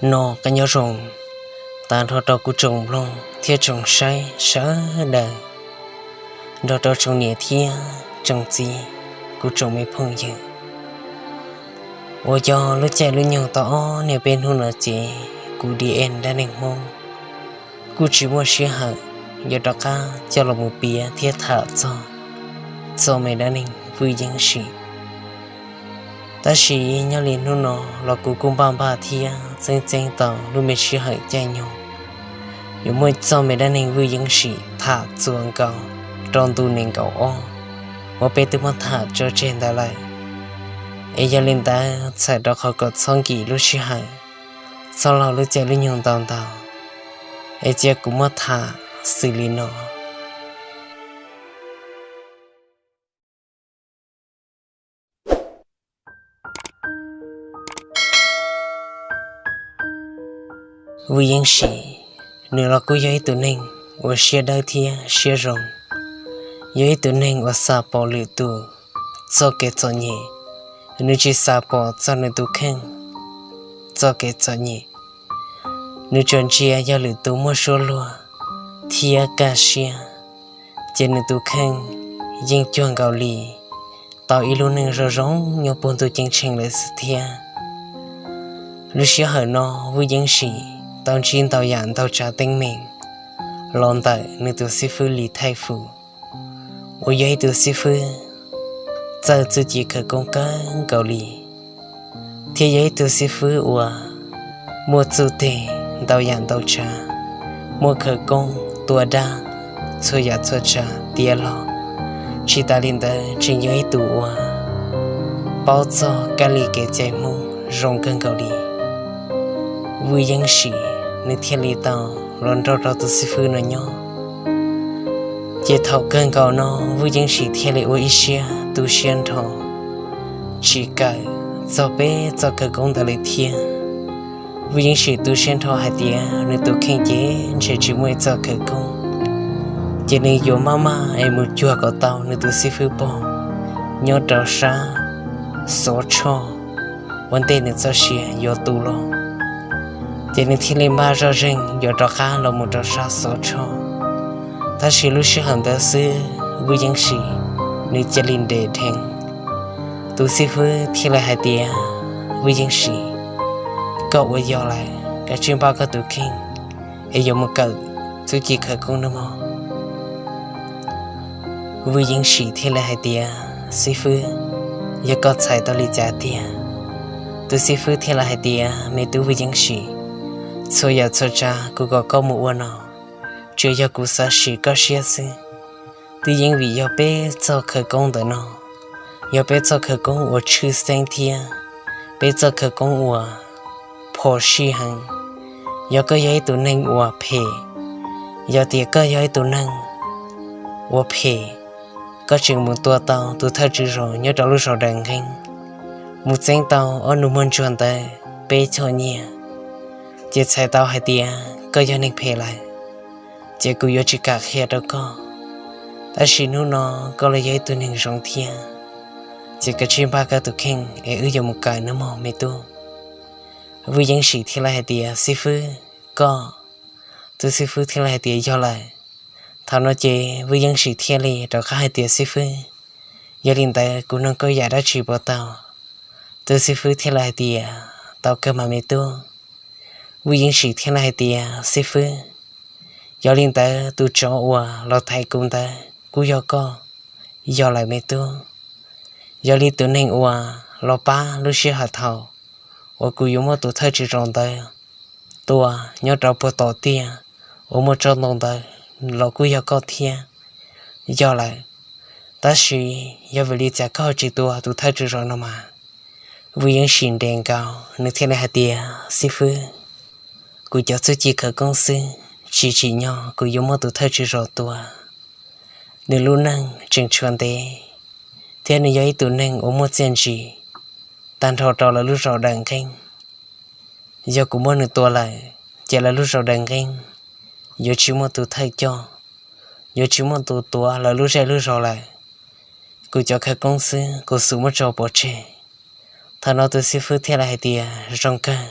No koj nyob zoo, tag nrho rau kuv tsoom mloog thiab tsoom saib sawv daws, nrog rau tsoom niam thiab tsoom txiv, kuv tsoom me phooj ywg uas yog lub caij lub nyoog tau ob niag peb hnub no ces kuv D N dab neeg Hmoob kuj tsis muaj sij hawm yuav rov qab coj los mus piav thiab tham txog txoj me dab neeg Vwj Yeeb Sim. Tab sis nyob li hnub no los kuv kuj npaj npaj thiab txeeb txeeb tau lub me sij hawm caij nyoog yuav muaj txoj me dab neeg Vwj Yeeb Sim tham txuas nkaus rau ntu nees nkaum ob uas peb twb muab tham tso tseg ntawd lawm. Es yog li ntawd txhawm rau qhov kom txhob nkim lub sij hawm, txhob laug lub caij lub nyoog ntau ntau, es cia kuv muab tham xws li no. Vwj Yeeb Sim, nws los kuj yog ib tug neeg uas siab dawb thiab siab zoo, yog ib tug neeg uas xav pom lwm tus txoj kev txom nyem, nws tsis xav pom txog nws tus kheej txoj kev txom nyem. Nws tsuas ntsia yog lwm tus muaj suab luag thiab kaj siab, ces nws tus kheej yeej cuag nkaus li tau ib lub neej zoo zoo nyob puag ntuj ceeb tsheej lawm xwb thiab. Lub sij hawm no Vwj Yeeb Sim tau ntsib ntau yam ntau tsav teeb meem los ntawm nws tus xib fwb Lis Thaij Fus, uas yog ib tug xib fwb txawj txuj ci khawv koob kawg nkaus li, thiab yog ib tug xib fwb uas muaj txuj teg ntau yam ntau tsav, muaj khawv koob tua dab txhua yam txhua tsav tiav los. Tsis tas li ntawd tseem yog ib tug uas paub txog kab li kev cai Hmoob zoo kawg nkaus li. Vwj Yeeb Sim nws thiaj li tau los nrog rau tus xib fwb no nyob. Ces thaum kawg nkaus no Vwj Yeeb Sim thiaj li ua ib siab tu siab nrho, tsis kawm txog peb txoj khawv koob ntawd li thiab. Vwj Yeeb Sim tu siab nrho hais tias nws tus kheej ces ntshe tsis muaj ib txoj khawv koob, ces nws yuav maj maj es mus cuag kom tau nws tus xib fwb pog nyob rau sab Xov Tshoj ua ntej nws txoj sia yuav tu lawm. Ces nws thiaj li npaj zoj zeeg yuav rov qab los mus rau sab Xov Tshoj. Tab sis lub sij hawm ntawd xwb Vwj Yeeb Sim nws cia li nres dheev. Tus xib fwb thiaj li hais tias, Vwj Yeeb Sim, koj ua yog lawm, kav tsij npaj koj tus kheej es yuav mus kawm txuj ci khawv koob nawb mog. Vwj Yeeb Sim thiaj li hais tias, xib fwb, yog koj txhais tau li cas tiag? Tus xib fwb thiaj li hais tias, me tub Vwj Yeeb Sim, txhua yam txhua tsav kuv kom koj mus ua no, tsuas yog kuv xav sim koj siab xwb. Twb yeej vim yog peb txoj khawv koob ntawm no, yog peb txoj khawv koob uas tshwj xeeb thiab peb txoj khawv koob uas phom sij heev. Yog koj yog ib tug neeg uas phem, yog tias koj yog ib tug neeg uas phem, koj tseem mus tua tau tus thawj tswv zos nyob rau lub zos Daws Nqeeb, mus txeeb tau ob nus muag ntsuag ntawd peb choj nyiaj, ces txhais tau hais tias koj yog neeg phem lawm, ces kuv yuav tsis kam qhia rau koj. Tab sis hnub no koj los yog ib tug neeg zoo thiab, ces kav tsij npaj koj tus kheej es wb yuav mus kawm nawb mog me tub. Vwj Yeeb Sim thiaj li hais tias, xib fwb, koj. Tus xib fwb thiaj li hais tias, yog lawm. Thaum no ces Vwj Yeeb Sim thiaj li rov qab hais tias, xib fwb, yog li ntawd kuv nug koj yam dab tsi puas tau? Tus xib fwb thiaj li hais tias, tau kawg mas me tub. Vwj Yeeb Sim thiaj li hais tias, xib fwb, yog li ntawd tus tsov uas los thaiv kuv ntawd kuj yog koj? Yog lawm me tub. Yog li tus neeg uas los pab lub sij hawm thaum uas kuv yuav muab tus thawj tswv zos ntawd tua nyob rau puag tom tiaj uas muaj tsob ntoo ntawd los kuj yog koj thiab? Yog lawm. Tab sis yog vim li cas koj ho tsis tua tus thawj tswv zos no mas? Vwj Yeeb Sim nres nkaus nws thiaj li hais tias, xib fwb, kuv cov txuj ci khawv koob xwb tsis tsim nyog kuv yuav muab tus thawj tswv zos tua. Nws lub neej tseem tshuav ntev, thiab nws yog ib tug neeg uas muaj txiaj ntsig tag nrho rau lawv lub zos Daws Nqeeb. Yog kuv muab nws tua lawm ces lawv lub zos Daws Nqeeb yuav tsis muaj tus thawj coj, yuav tsis muaj tus tuav lawv lub zej lub zos lawm. Kuv cov khawv koob xwb kuv xub muab tso pov tseg. Thaum no tus xib fwb thiaj li hais tias, zoo kawg,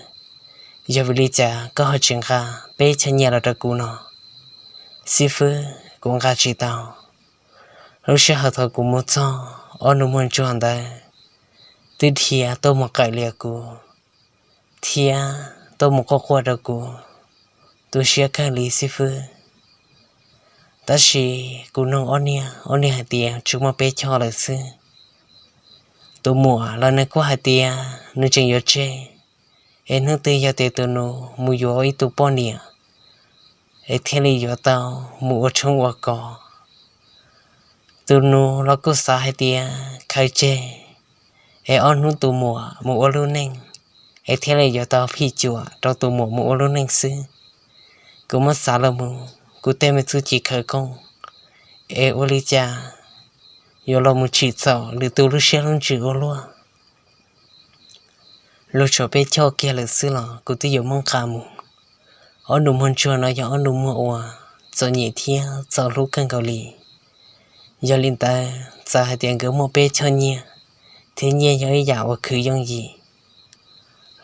Yog vim li cas koj ho tsis nqa peb choj nyiaj los rau kuv no? Xib fwb, kuv nqa tsis tau. Lub sij hawm thaum kuv mus txog, ob nus muag ntsuag ntawd twb dhia tuaj mus qawm lias kuv thiab tuaj mus quaj quaj rau kuv, tu siab kawg li xib fwb. Tab sis kuv nug ob niag, ob niag hais tias tsuas muaj peb choj lawm xwb. Tus muam los nws kuj hais tias nws tseem yuav tseg, es hnub twg yog tias tus nus mus yuav ib tug poj niam es thiaj li yuav tau mus ua tshoob ua kos. Tus nus los kuj xav hais tias khaws tseg es ob hnub tus muam mus ua lub neej es thiaj li yuav tau phij cuam rau tus muam mus ua lub neej xwb. Kuv muab xav los mus kuv tej me txuj ci khawv koob es ua li cas yuav los mus tsim txom lwm tus lub siab lub ntsws ua luaj. Luag tshuav peb choj kiag lawm xwb los kuv twb yuav muab nqa mus. Ob nus muag ntsuag no yog ob nus muag uas txom nyem thiab txom hlub kawg nkaus li. Yog li ntawd txawm hais tias nkawd muaj peb choj nyiaj thiab nyiaj yog ib yam uas khwv yooj yim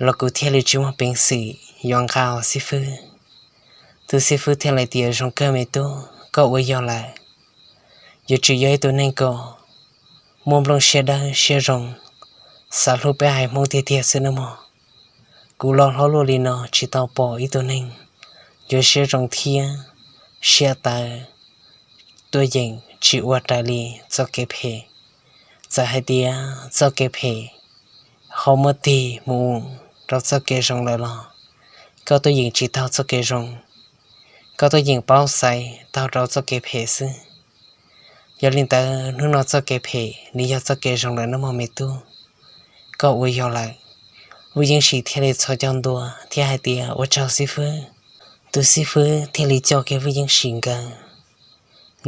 los kuv thiaj li tsis muaj peev xwm yuav nqa os xib fwb. Tus xib fwb thiaj li tias zoo kawg me tub, koj ua yog lawm. Yuav tsum yog ib tug neeg kom muaj nplooj siab dawb siab zoo, xav hlub peb haiv Hmoob tiag tiag xwb nawb mog. Kuv los hlob luaj li no tsis tau pom ib tug neeg yuav siab zoo thiab siab tawv tuaj yeem tsis ua raws li txoj kev phem. Txawm hais tias txoj kev phem ho muab tig mus rau txoj kev zoo lawm los koj tuaj yeem tsis taug txoj kev zoo, koj tuaj yeem paub xaiv taug rau txoj kev phem xwb. Yog li ntawd hnub no txoj kev phem nws yog txoj kev zoo lawm nawb mog me tub, koj ua yog lawm. Vwj Yeeb Sim thiaj li txhos caug ntua thiab hais tias ua tsaug xib fwb. Tus xib fwb thiaj li coj kiag Vwj Yeeb Sim nkawd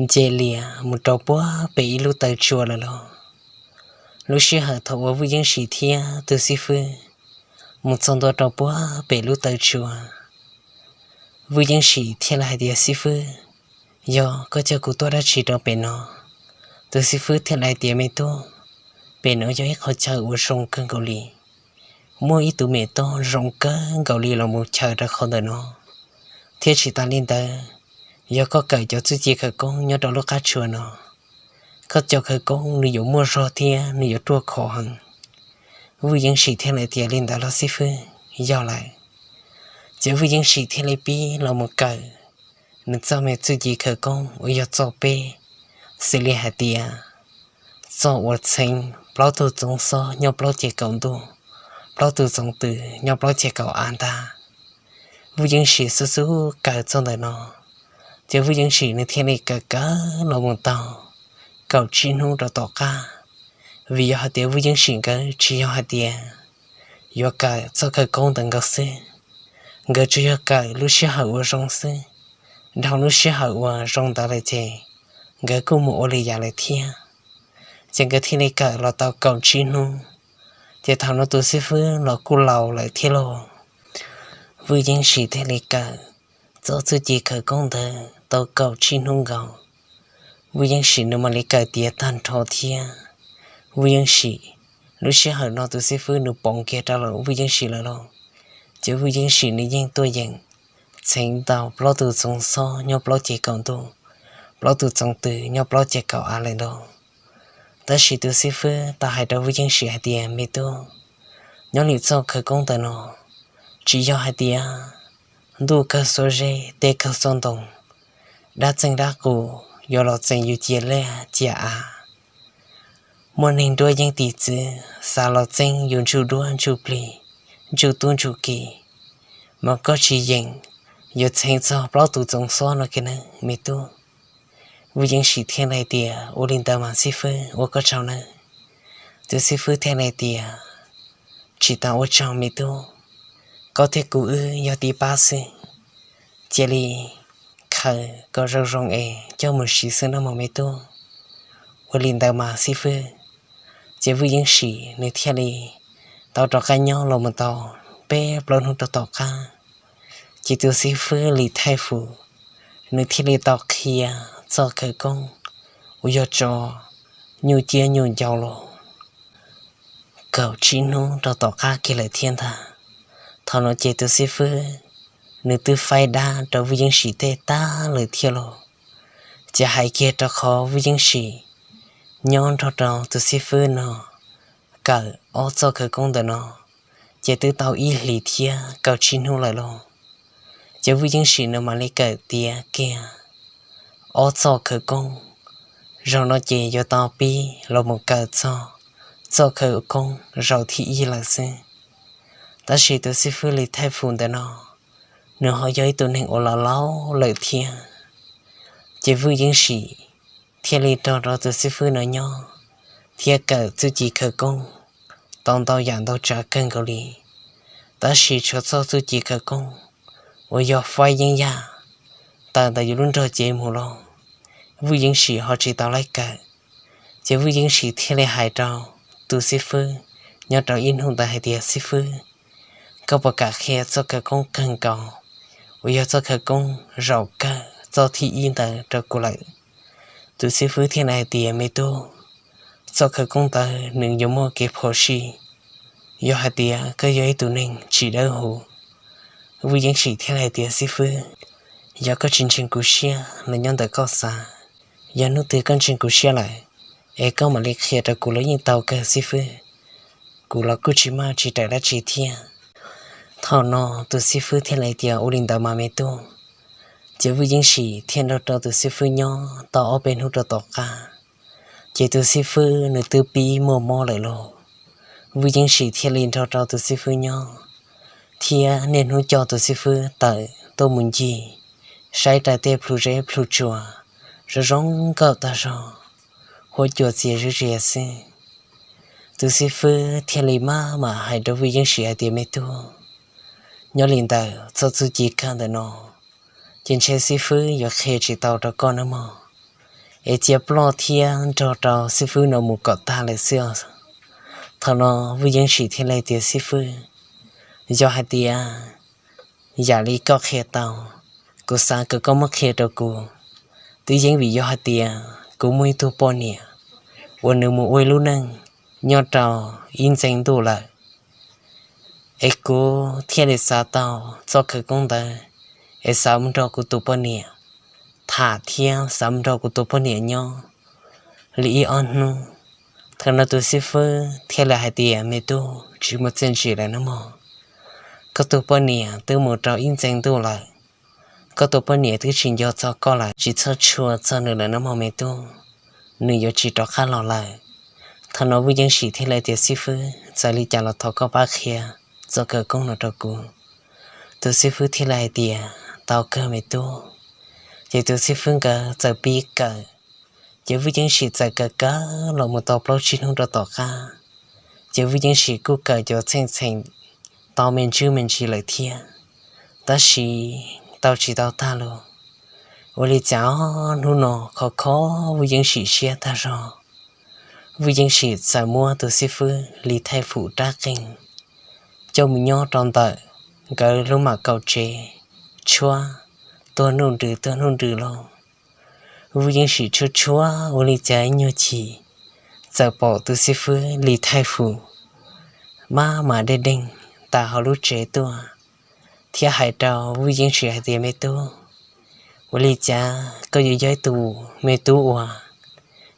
nce lias mus rau puag pem ib lub taw tsua lawm lauj. Lub sij hawm thaum uas Vwj Yeeb Sim thiab tus xib fwb mus txog ntua rau puag pem lub taw tsua, Vwj Yeeb Sim thiaj li hais tias, Xib fwb, yog koj coj kuv tuaj dab tsi rau pem no? Tus xib fwb thiaj li hais tias, Me tub, pem no yog ib qho chaw uas zoo kawg nkaus li. Muaj ib tug me toj zoo kawg nkaus li los mus chaws rau qhov ntawm no. Thiab tsis tas li ntawd, yog koj kawm cov txuj ci khawv koob nyob rau lub qab tsua no, koj cov khawv koob nws yuav muaj zog thiab nws yuav ruaj khov heev. Vwj Yeeb Sim thiaj li tias, Li ntawd los xib fwb, yog lawm. Ces Vwj Yeeb Sim thiaj li pib los mus kawm nws txoj me txuj ci khawv koob uas yog txoj peb, xws li hais tias txoj uas txheev plaub tug txoov xob nyob plaub ceg kaum ntuj, plaub tug txoov tws nyob plaub ceg kaum av ntag. Vwj Yeeb Sim xub xub kawm txoj ntawm no, ces Vwj Yeeb Sim nws thiaj li kawm kawm los mus tau kaum tsib hnub rau tom qab. Vim yog hais tias Vwj Yeeb Sim nkawd tsis yog hais tias yuav kawm txoj khawv koob ntawd nkaus xwb, nkawd tsuas yog kawm lub sij hawm uas zoo xwb. Dhau lub sij hawm uas zoo ntawd lawm ces nkawd kuj mus ua li yam lawm thiab. Ces nkawd thiaj li kawm los tau kaum tsib hnub, ces thaum no tus xib fwb los kuj laus lawm thiab lauj. Vwj Yeeb Sim thiaj li kawm txoj txuj ci khawv koob ntawd tau kaum tsib hnub nkaus, Vwj Yeeb Sim nws mam li kawm tiav tag nrho thiab. Vwj Yeeb Sim, lub sij hawm no tus xib fwb nws poob kiag rau lawm Vwj Yeeb Sim lawm lauj. Ces Vwj Yeeb Sim nws yeej tuaj yeem txheev tau plaub tug txoov xob nyob plaub ceg kaum ntuj, plaub tug txoov tws nyob plaub ceg kaum av lawm lauj. Tab sis tus xib fwb tau hais rau Vwj Yeeb Sim hais tias, Me tub, nyob li txoj khawv koob ntawm no, tsis yog hais tias ntuj kawg xuab zeb, teb kawg xuab ntoo, dab txeeg dab qus yuav los txeem yus cia liaj cia av. Muaj neeg nruab yeeb tim txwv xav los txeeb yus ntsuj duab ntsuj plig, ntsuj tub ntsuj ki, mas koj tsis yeem yuav txheev txog plaub tus txoov xob no kiag na, me tub. Vwj Yeeb Sim thiaj li tias, Ua li ntawd mas xib fwb, ua koj tsaug nawb. Tus xib fwb thiaj li tias, Tsis tas ua tsaug me tub, koj thiab kuv wb yog tib pab xwb, cia li khaws kom zoo zoo es coj mus siv xwb nawb mog me tub. Ua li ntawd mas xib fwb. Ces Vwj Yeeb Sim nws thiaj li tau rov qab nyob los mus tau peb plaub hnub rau tom qab, ces tus xib fwb Lis Thaij Fus nws thiaj li tau qhia txoj khawv koob uas yog tso nyuj ciab nyuj ncau los kaum tsib hnub rau tom qab kiag lawm thiab ntag. Thaum no ces tus xib fwb nws twb faib dab rau Vwj Yeej Sim tej tag lawm thiab lauj. Ces hais kiag rau qhov Vwj Yeej Sim nyob nrog rau tus xib fwb no kawm ob txoj khawv koob ntawm no, ces twb tau ib hlis thiab kaum tsib hnub lawm lauj. Ces Vwj Yeej Sim nws mam li kawm tiav kiag ob txoj khawv koob. Zaum no ces yuav tau pib los mus kawm txog txoj khawv koob zaum thib ib lawm xwb. Tab sis tus xib fwb Li Thaij Fum ntawm no, nws ho yog ib tug neeg uas laus laus lawm thiab. Ces Vwj Yeej Sim thiaj li nrog rau tus xib fwb no nyob thiab kawm txuj ci khawv koob tau ntau yam ntau tsav kawg nkaus li. Tab sis tshuav txoj txuj ci khawv koob uas yog faib yeeb yaj tawm ntawm yus lub nrog cev mus los, Vwj Yeej Sim ho tsis tau laib kawm. Ces Vwj Yeej Sim thiaj li hais rau tus xib fwb nyob rau ib hnub ntawd hais tias, Xib fwb, koj puas kam qhia txoj khawv koob kawg nkaus uas yog txoj khawv koob zaum kawg txoj thib ib ntawd rau kuv lawm? Tus xib fwb thiaj li hais tias, Me tub, txoj khawv koob ntawd nws yuav muaj kev phom sij yog hais tias koj yog ib tug neeg tsis dawb huv. Vwj Yeej Sim thiaj li hais tias, Xib fwb, yog koj tsis ntseeg kuv siab los nyob ntawm koj xav, yog hnub twg koj ntseeg kuv siab lawm, es koj mam li qhia rau kuv los yeej tau kawg xib fwb. Kuv los kuj tsis maj tsis raws dab tsi thiab. Thaum no tus xib fwb thiaj li tias, Ua li ntawd mas me tub. Ces Vwj Yeej Sim thiaj nrog rau tus xib fwb nyob tau ob peb hnub rau tom qab, ces tus xib fwb nws twb pib muaj mob lawm lauj. Vwj Yeej Sim thiaj li nrog rau tus xib fwb nyob, thiab niaj hnub coj tus xib fwb tawm tuaj mus ncig saib rais tej plhu zeb plhu tsua zoo zoo nkauj tag zog, huab cua txias zeb zias xwb. Tus xib fwb thiaj li maj mam hais rau Vwj Yeej Sim hais tias, Me tub, nyob li ntawm txoj txuj ci kawg ntawm no, ces ntshe xib fwb yuav qhia tsis tau rau koj nawb mog, es cia ploj thiab nrog rau xib fwb no mus kom tag lawm xwb os. Thaum no Vwj Yeej Sim thiaj li tias, Xib fwb, yog hais tias yam li koj qhia tau, kuv xav kom koj muab qhia rau kuv. Twb yeej vim yog hais tias kuv muaj ib tug poj niam uas nws mus ua ib lub neej nyob rau ib ntxeev ntuj lawm, es kuv thiaj li xav tau txoj khawv koob ntawd, es xav mus nrog kuv tus poj niam tham thiab xav mus nrog kuv tus poj niam nyob li ib ob hnub. Thaum no tus xib fwb thiaj li hais tias, Me tub, tsis muaj txiaj ntsim lawm nawb mog, koj tus poj niam twb mus rau ib ntxeev ntuj lawm. Koj tus poj niam twb tsis nco txog koj lawm, tsis txhob tshua txog nws lawm nawb mog me tub, nws yuav tsis rov qab los lawm. Thaum no Vwj Yeej Sim thiaj li tias, Xib fwb, txawm li cas los thov koj pab qhia txoj khawv koob no rau kuv. Tus xib fwb thiaj li hais tias, Tau kawg me tub. Ces tus xib fwb nkawd txawm pib kawm, ces Vwj Yeej Sim txawm kawm kawm los mus tau plaub tsib hnub rau tom qab, ces Vwj Yeej Sim kuj kawm cov txheej txheem tau me ntsis me ntsis lawm thiab, tab sis tau tsis tau tag los. Ua li cas hnub no khov kho Vwj Yeej Sim siab tag zog, Vwj Yeej Sim txawm muab tus xib fwb Li Thaij Fum rab qeej coj mus nyob rau ntawm nkawd lub mam kaum tsev, tshuab tuag nuj nrws tuag nuj nrws los. Vwj Yeej Sim tshuab tshuab ua li cas ib nyuag chim, txawm pom tus xib fwb Li Thaij Fum maj mam dej deeg tas hauv lub tsev tuaj, thiab hais rau Vwj Yeej Sim hais tias, Me tub, ua li cas koj yuav yog ib tus me tub uas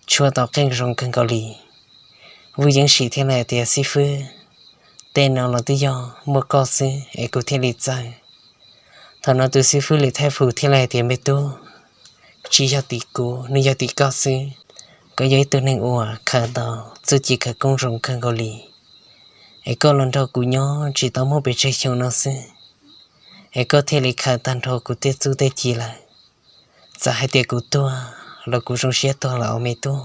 tshuab tau qeej zoo kawg nkaus li? Vwj Yeej Sim thiaj li hais tias, Xib fwb, tej no los twb yog muaj koj xwb es kuv thiaj li txawj. Thaum no tus xib fwb Li Thaij Fum thiaj li hais tias, Me tub, tsis yog tim kuv, nws yog tim koj xwb. Koj yog ib tug neeg uas khaws tau txuj ci khawv koob zoo kawg nkaus li, es koj los nrog kuv nyob tsis tau muaj pes tsawg xyoo no xwb, es koj thiaj li khaws tag nrho kuv tej txuj tej ci lawm. Txawm hais tias kuv tuag los kuv zoo siab tuag lawm os me tub.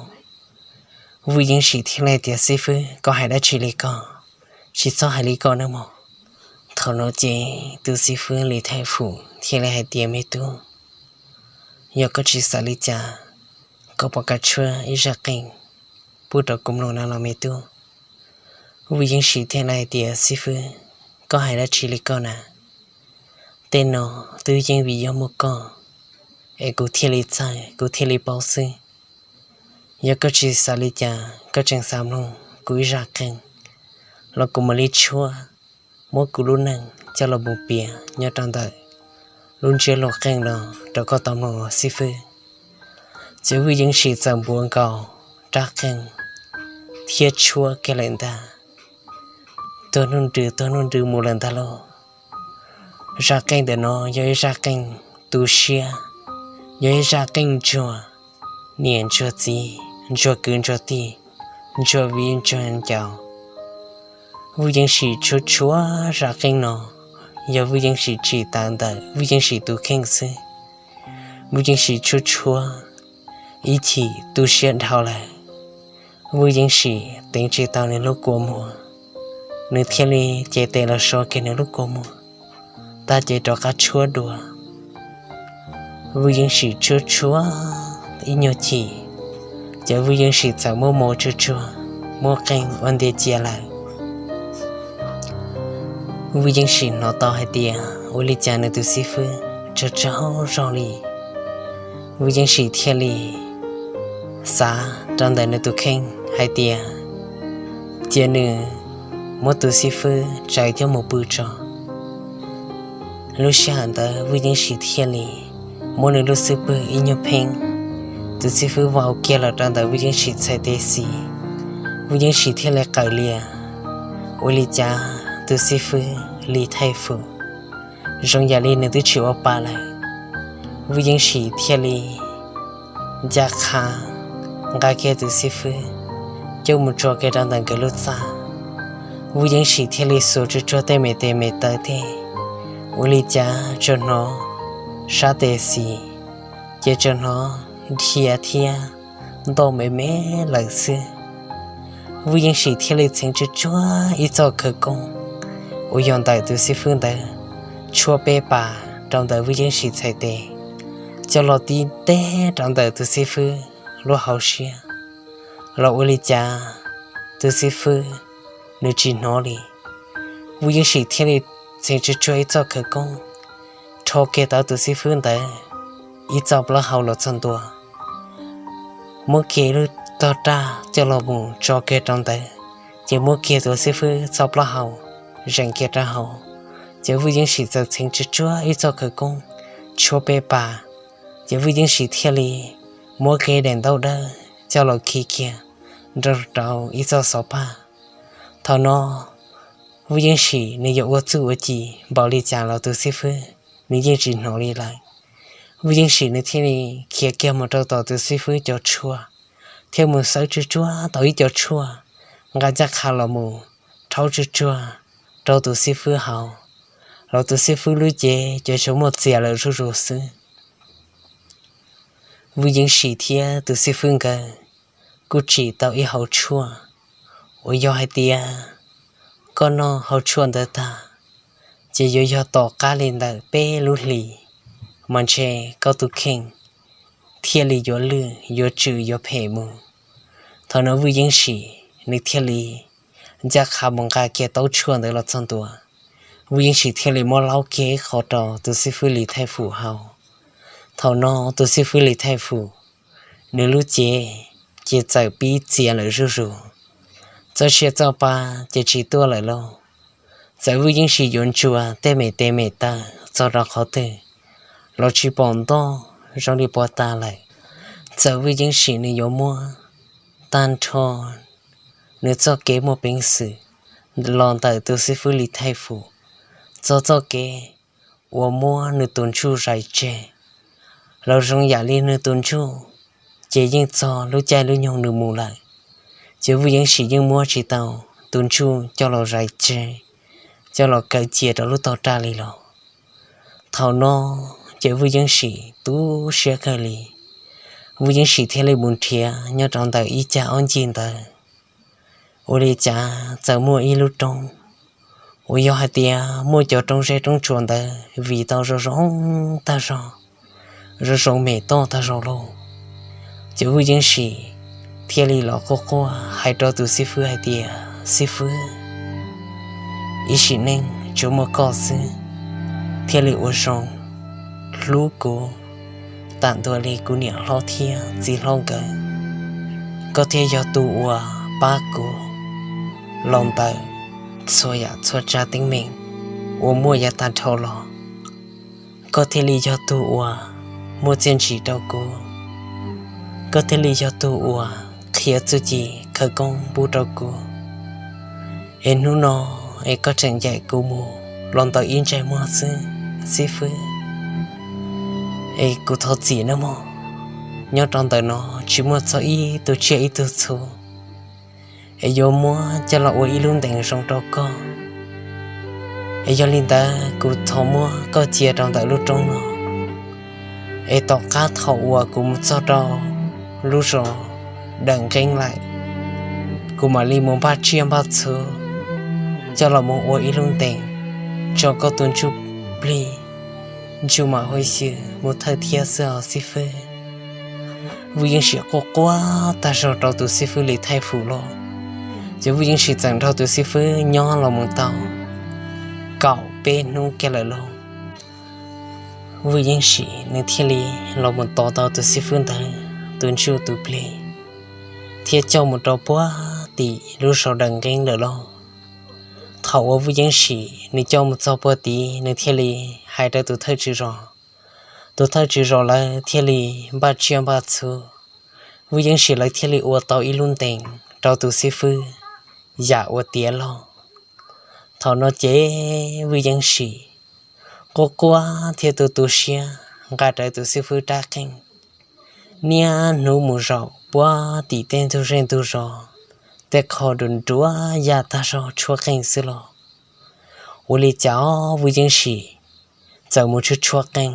Vwj Yeeb Sim thiaj li tias, Xib fwb, koj hais dab tsi li ko? Tsis txhob hais li ko nawb mog. Thaum no ces tus xib fwb Li Thaij Fum thiaj li hais tias, Me tub, yog koj tsis xav li cas, koj puas kam tshuab ib zaj qeej pub rau kuv mloog na los me tub? Vwj Yeeb Sim thiaj li hais tias, Xib fwb, koj hais dab tsi li ko na? Tej no twb yeej vim yog muaj koj es kuv thiaj li txawj, kuv thiaj li paub xwb. Yog koj tsis xav li cas, koj tseem xav mloog kuv ib zaj qeej, los kuv mam li tshuab muab kuv lub neej coj los mus piav nyob rau ntawm lub ntsiab lus qeej no rau koj tau mloog xib fwb. Ces Vwj Yeej Sim txawm npuav nkaus rab qeej thiab tshuab kiag lawm ntag. Tuag hnub nrws tuag hnub nrws mus lawm ntag lauj. Zaj qeej ntawm no yog ib zaj qeej tu siab, yog ib zaj qeej ntsuag niam ntsuag txiv, ntsuag kwv ntsuag tij, ntsuag viv ntsuag ncaus. Vwj Yeej Sim tshuab tshuab zaj qeej no, yog Vwj Yeej Sim tsim tawm ntawm Vwj Yeej Sim tus kheej xwb. Vwj Yeej Sim tshuab tshuab ib chim tu siab dhau lawm, Vwj Yeej Sim teev tsis tau nws lub kua muag, nws thiaj li cev tes los so kiag nws lub kua muag, tab ces rov qab tshuab dua. Vwj Yeej Sim tshuab tshuab ib nyuag chim, ces Vwj Yeej Sim txawm muab mos tsuag tsuag, muab qeej ua ntiag cia lawm. Vwj Yeej Sim hnov tau hais tias ua li cas nws tus xib fwb tsaug tsaug zog li. Vwj Yeej Sim thiaj li xav rau ntawm nws tus kheej hais tias cia nws muab tus xib fwb tsaws coj mus pw tso. Lub sij hawm ntawd Vwj Yeej Sim thiaj li muab nws lub xub pwg ib nyuag pheeb, tus xib fwb vau kiag los rau ntawm Vwj Yeej Sim txhais tes xis. Vwj Yeej Sim thiaj li qawm lias, ua li cas tus xib fwb Lis Thaij Fum zoo yam li nws twb tsis ua pa lawm. Vwj Yeej Sim thiaj li ncaj qha nqa kiag tus xib fwb coj mus tso kiag rau ntawm nkawd lub txaj. Vwj Yeej Sim thiaj li xuas tsuag tsuag tej me tes me taw tej, ua li cas tsuas hnov sab tes xis ces tsuas hnov dhia thiab ntoj me me lawm xwb. Vwj Yeej Sim thiaj li txheev tsuag tsuag ib txoj khawv koob uas yog ntawm tus xib fwb ntawd tshuab peb pas rau ntawm Vwj Yeej Sim txhais tes, coj los tib teb rau ntawm tus xib fwb lub hauv siab, los ua li cas tus xib fwb nws tsis hnov li. Vwj Yeej Sim thiaj li txheev tsuag tsuag ib txoj khawv koob rho kiag tau tus xib fwb ntawd ib txoj plaub hau los txog ntua, muab kiag lub tog raj coj los mus tso kiag rau ntawd, ces muab kiag tus xib fwb txoj plaub hau zeem kiag rau hauv. Ces Vwj Yeej Sim txawm txheev tsuag tsuag ib txoj khawv koob tshuab peb pas, ces Vwj Yeej Sim thiaj li muab kiag daim ntaub dawb coj los khi kiag nrog rau ib txoj xov paj. Thaum no Vwj Yeej Sim nws yuav ua txuj ua ci npaum li cas los tus xib fwb nws yeej tsis hnov li lawm. Vwj Yeej Sim nws thiaj li khiav kiag mus rau tom tus xib fwb cov tshuaj, thiaj mus xawb tsuag tsuag tau ib co tshuaj, nqa ncaj qha los mus rhaub tsuag tsuag rau tus xib fwb haus, los tus xib fwb lub cev ces tsuas muaj txias lawm zuj zus xwb. Vwj Yeej Sim thiab tus xib fwb nkawd kuj tsim tau ib hau tshuaj, uas yog hais tias koj noj hau tshuaj ntawd tag, ces yuav yog tom qab li ntawm peb lub hlis, mas ntshe koj tus kheej thiaj li yuav lwj yuav tswm yuav phem mus. Thaum no Vwj Yeej Sim nws thiaj li ncaj qha mus nqa kiag taub tshuaj ntawd los txog ntua, Vwj Yeej Sim thiaj li muab laub kiag ib qho rau tus xib fwb Lis Thaij Fum haus. Thaum no tus xib fwb Lis Thaij Fum nws lub cev ces txawm pib txias lawm zuj zus, txoj sia txoj pa ces tsis tuaj lawm lauj. Txawm Vwj Yeej Sim yuav ntsuas tej me tes me taw txog rau qhov twg los tsis pom ntoj zoo li puas tas lawm. Txawm Vwj Yeej Sim nws yuav muab tag nrho nws txoj kev muaj peev xwm los ntawm tus xib fwb Lis Thaij Fum txog txoj kev uas muab nws tus ntsuj zais tseg los zoo yam li nws tus ntsuj ces yeej txog lub caij lub nyoog nws mus lawm. Ces Vwj Yeej Sim yeej muab tsis tau tus ntsuj coj los zais tseg, coj los kaw cia rau lub tog raj li los. Thaum no ces Vwj Yeej Sim tu siab kawg li. Vwj Yeej Sim thiaj li mus nrhiav nyob rau ntawm ib cag ob ncig ntawd, ua li cas txawm muaj ib lub roob uas yog hais tias muaj cov roob zeb roob tsuas ntawd vim tau zoo zoo tag zog, zoo zoo me toj tag zog lauj. Ces Vwj Yeej Sim thiaj li los quaj quaj hais rau tus xib fwb hais tias, Xib fwb, ib sim neej tsuas muaj koj xwb thiaj li ua zoo hlub kuv tam ntua li kuv niam hlob thiab txiv hlob nkawd. Koj thiaj yog tus uas pab kuv los ntawm txhua yam txhua tsav teeb meem. uas muaj yav tag dhau los, koj thiaj li yog tug uas muaj txiaj ntsig rau kuv, koj thiaj li yog tug uas qhia txuj ci khawv koob pub rau kuv. Es hnub no es koj tseem ncaim kuv mus los ntawm ib ntsais muag xwb, xib fwb. Es kuv thov txim nawb mog, nyob rau ntawm no tsis muaj txog ib tug tsiaj ib tug txhu es yuav muab coj los ua ib lub ntees zoo rau koj. Es yog li ntawd kuv thov muab koj cia rau ntawm lub roob no, es tom qab thaum uas kuv mus txog rau lub zos Dawm Nqeeb lawm, kuv mam li mus npaj tsiaj npaj txhu coj los mus ua ib lub ntees tso koj tus ntsuj plig, ntsuj mam huj xyw mus thawj thiab xwb os xib fwb. Vwj Yeej Sim quaj quaj tag zog rau tus xib fwb Lis Thaij Fum los, ces Vwj Yeej Sim txawm nrog tus xib fwb nyob los mus tau kaum peb hnub kiag lawm lauj. Vwj Yeej Sim nws thiaj li los mus tos tau tus xib fwb ntawd tus ntsuj tus plig thiab coj mus rau puag tim lub zos Dawm Nqeeb lawm lauj. Thaum uas Vwj Yeej Sim nws coj mus txog puag tid nws thiaj li hais rau tus thawj tswv zos, tus thawj tswv zos lawv thiaj li npaj tsiaj npaj txhu, Vwj Yeej Sim lawv thiaj li ua tau ib lub ntees rau tus xib fwb yam uas tiav log. Thaum no ces Vwj Yeej Sim quaj quaj thiab tu tu siab nqa rawv tus xib fwb rab qeej niaj hnub mus zaum puag tim tej ntug zej ntug zos, tej qho nruas nruas yaj tag zog tshuab qeej xwb los ua li cas Vwj Yeej Sim txawm mus tshuab tshuab qeej.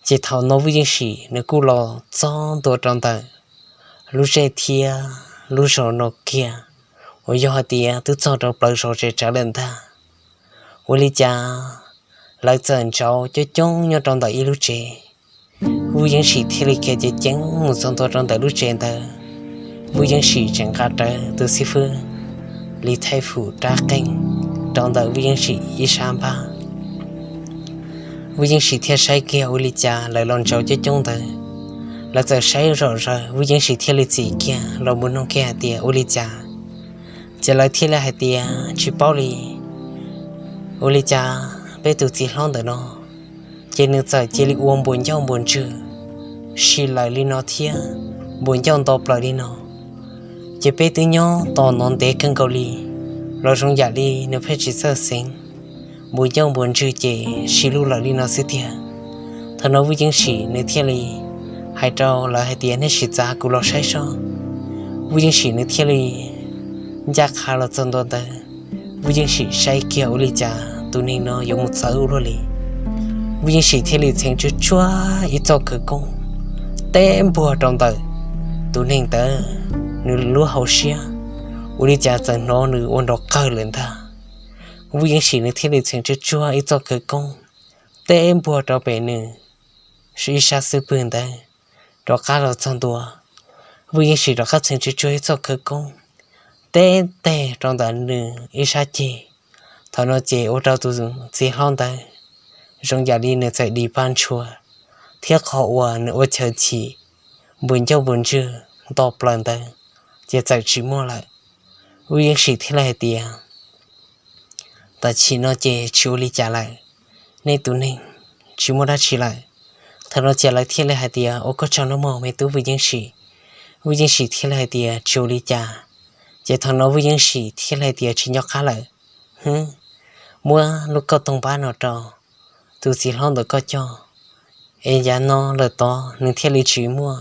Ces thaum no Vwj Yeej Sim nws kuj los txog ntua rau ntawm lub zej thiab lub zos no kiag, uas yog hais tias twb txog rau plawv zos tsev tsawv lawm ntag. Ua li cas lawv txawm ntsauv coob coob nyob rau ntawm ib lub tsev. Vwj Yeej Sim thiaj li khiav ceev ceev mus txog ntua rau ntawm lub tsev ntawd. Vwj Yeej Sim tseem nqa rawv tus xib fwb Lis Thaij Fum rab qeej rau ntawm Vwj Yeej Sim ib sab npab. Vwj Yeej Sim thiaj saib kiag ua li cas lawv los ntsauv coob coob ntawd. Lawv txawm saib zom zaws, Vwj Yeej Sim thiaj li txim kiag los mus nug kiag hais tias ua li cas. Ces lawv thiaj li hais tias tsis paub li, ua li cas peb tus txiv hlob ntawm no ces nws txawm cia li ua npuas ncauj npuas ntswg si lawm li no thiab, npuas ncauj nto plaws li no. Ces peb twb nyob tos no ntev kawg nkaus li los zoo yam li nws pheej tsis txawj xeev, npuas ncauj npuas ntswg ces si lug lawm li no xwb tiag. Thaum no Vwj Yeej Sim nws thiaj li hais rau lawv hais tias nej sim txav kuv los saib sob. Vwj Yeej Sim nws thiaj li ncaj qha los txog ntua ntawd. Vwj Yeej Sim saib kiag ua li cas tus neeg no yuav mus txawv ua luaj li. Vwj Yeej Sim thiaj li txheev tsuag tsuag ib txoj khawv koob teb npuag rau ntawm tus neeg ntawd nws lub hauv siab, ua li cas txawm hnov nws ua nrov qawg lawm ntag. Vwj Yeej Sim nws thiaj li txheev tsuag tsuag ib txoj khawv koob teb npuag rau pem nws ib sab xub pwg ntawd, rov qab los txog ntua. Vwj Yeej Sim rov qab txheev tsuag tsuag ib txoj khawv koob teb teg rau ntawm nws ib sab ceg. Thaum no ces ua rau tus txiv hlob ntawd zoo yam li nws txawm dim paj ntshua, thiab qhov uas nws ua chaw chim npuas ncauj npuas ntswg nto plaws ntawd ces txawm tsis muaj lawm. Vwj Yeej Sim thiaj li hais tias tam sim no ces tsis ua li cas lawm, nej tus neeg tsis muaj dab tsi lawm. Thaum no ces lawv thiaj li hais tias ua koj tsaug nawb mog me tub Vwj Yeej Sim. Vwj Yeej Sim thiaj li hais tias tsis ua li cas. Ces thaum no Vwj Yeej Sim thiaj li hais tias tsis nco qab lawm, hwb, muab lub kauj toog npab no rau tus txiv hlob ntawm koj coj, es yav no lawm tod nws thiaj li tsis muaj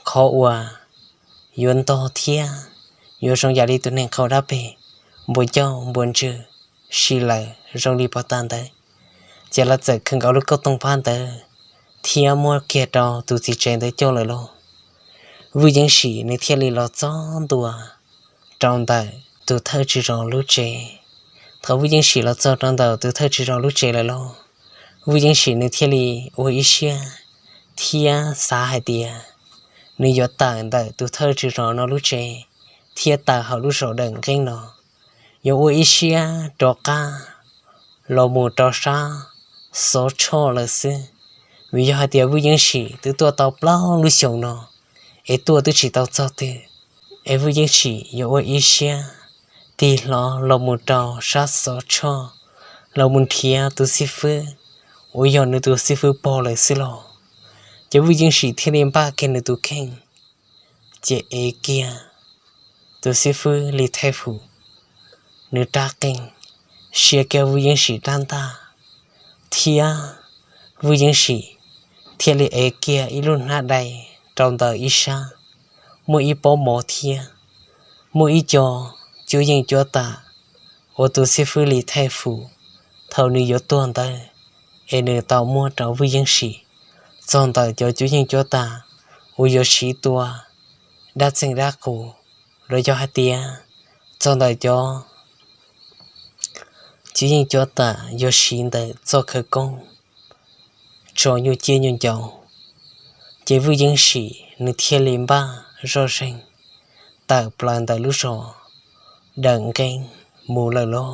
qhov uas yuav ntog thiab yuav zoo yam li tus neeg qaug dab peg npuas ncauj npuas ntswg si lawm zoo li pov tas ntawd. Ces lawv txawm khawm nkaus lub kauj toog npab ntawd thiab muab kiag rau tus txiv tsev ntawd coj lawm lauj. Vwj Yeej Sim nws thiaj li los txog ntua rau ntawm tus thawj tswj zos lub tsev. Thaum Vwj Yeej Sim los txog rau ntawm tus thawj tswj zos lub tsev lawm lauj, Vwj Yeej Sim nws thiaj li ua ib siab thiab xav hais tias nws yuav tawm ntawm tus thawj tswj zos no lub tsev thiab tawm hauv lub zos Dawm Nqeeb no, yuav ua ib siab rov qab los mus rau sab Xov Tshoj lawm xwb. Vim yog hais tias Vwj Yeej Sim twb tuaj tau plaub lub xyoos no es tuaj twb tsis tau txog twg, es Vwj Yeej Sim yuav ua ib siab tig hlo los mus rau sab Xov Tshoj los mus nrhiav tus xib fwb uas yog nws tus xib fwb pog lawm xwb los. Ces Vwj Yeej Sim thiaj li npaj kiag nws tus kheej, ces ev kiag tus xib fwb Lis Thaij Fus nws rab qeej, sia kiag Vwj Yeej Sim rab ntaj, thiab Vwj Yeej Sim thiaj li ev kiag ib lub hnab dai rau ntawm ib sab, muaj ib pob mov thiab muaj ib co cuab yeej cuab tam uas tus xib fwb Lis Thaij Fus thaum nws yuav tuag ntawd es nws tau muab rau Vwj Yeej Sim. Txog ntawm cov cuab yeej cuab tam uas yuav siv tua dab txeej dab qus, los yog hais tias txog ntawm cov cuab yeej cuab tam yuav siv ntawm txoj khawv koob tso nyuj ciab nyuj ncaus, ces Vwj Yeej Sim nws thiaj li npaj zoj zeeg tawm plaws ntawm lub zos Dawm Nqeeb mus lawm lauj.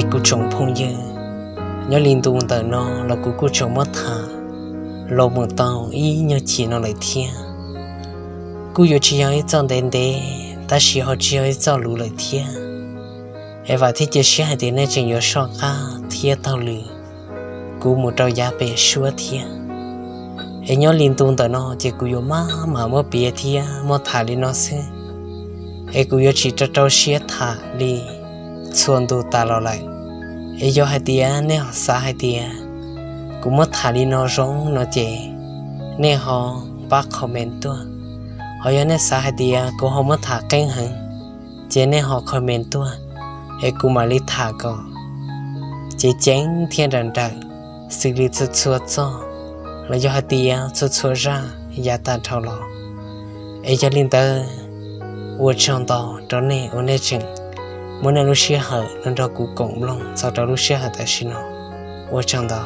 Es kuv tsoom phooj ywg, nyob li ntu ntawm no los kuv kuj tseem muab tham los mus tau ib nyuag chim no lawm thiab. Kuj yuav tsis yog ib txoj ntev ntev, tab sis ho tsis yog ib txoj luv lawm thiab. Es vam thiab cia siab hais tias nej tseem yuav soj qab thiab taug lw kuv mus rau yav pem suab thiab. Es nyob li ntu ntawm no ces kuv yuav maj mam muab piav thiab muab tham li no xwb, es kuv yuav tsis rau rau siab tham li txhua ntu tas los lawm. Es yog hais tias nej ho xav hais tias kuv muab tham li no zoo no ces nej ho pab comment tuaj. Ho yog nej xav hais tias kuv ho muab tham qeeb heev, ces nej ho comment tuaj, es kuv mam li tham kom ceev ceev thiab nrawm nrawm xws li txhua txhua txoj, los yog hais tias txhua txhua zaj yav tag dhau los. Es yog li ntawd, ua tsaug ntau rau nej uas nej tseem muab nej lub sij hawm los nrog kuv koom mloog txog rau lub sij hawm tam sim no. Ua tsaug ntau.